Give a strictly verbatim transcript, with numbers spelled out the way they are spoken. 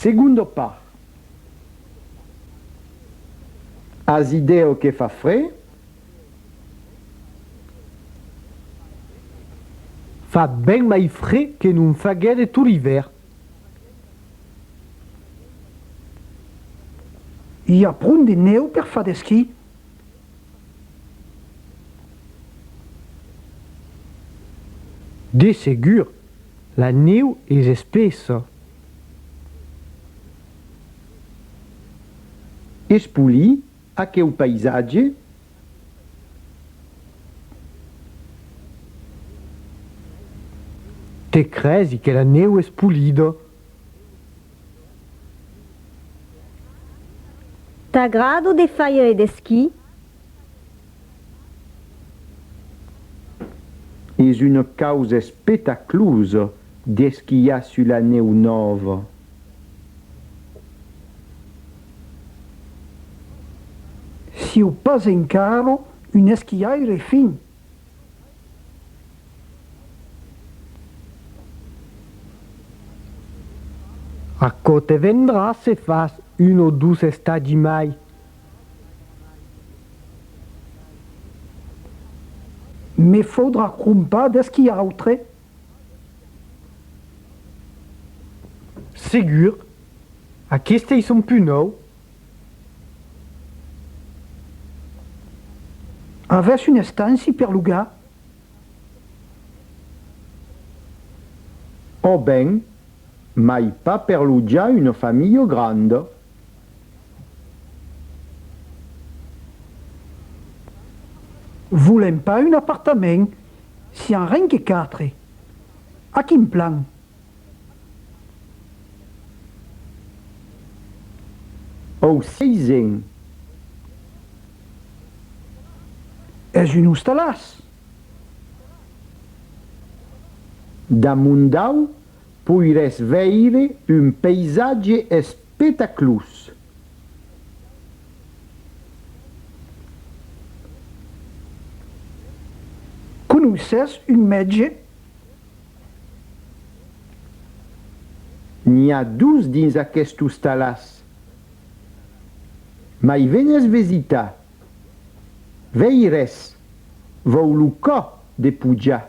Segonda part. As idèa que fa freg? Fa ben mai freg que non faguèt tot l'ivèrn. I a pron de nèu per far d'esquí? De segur, la nèu es espessa. Es polit aqueu paisatge? Te cresi que la nèu es polida? T'agrada de faire d'esquí? Es una causa espectaclosa d'esquiar sus la nèu nòva. Siáu pas encara un esquiaire fin. Aquò te vendrà se fas un o dos estagis mai. Me faudrà crompar d'esquís autres. Segur, aquestes son pus nòus. Avètz una estància per logar? Ò ben, mai pas per lojar una familha granda. Volèm pas un apartament, siam ren que quatre. A quin plan? Au sièis cents. Es un ostalàs. D'amont d'aut poirètz veire un paisatge espectaclós. Conoissètz un mètge? N'i a dos dins aquest ostalàs. Mai venètz vesitar. Veiretz, vau lo còp de pujar.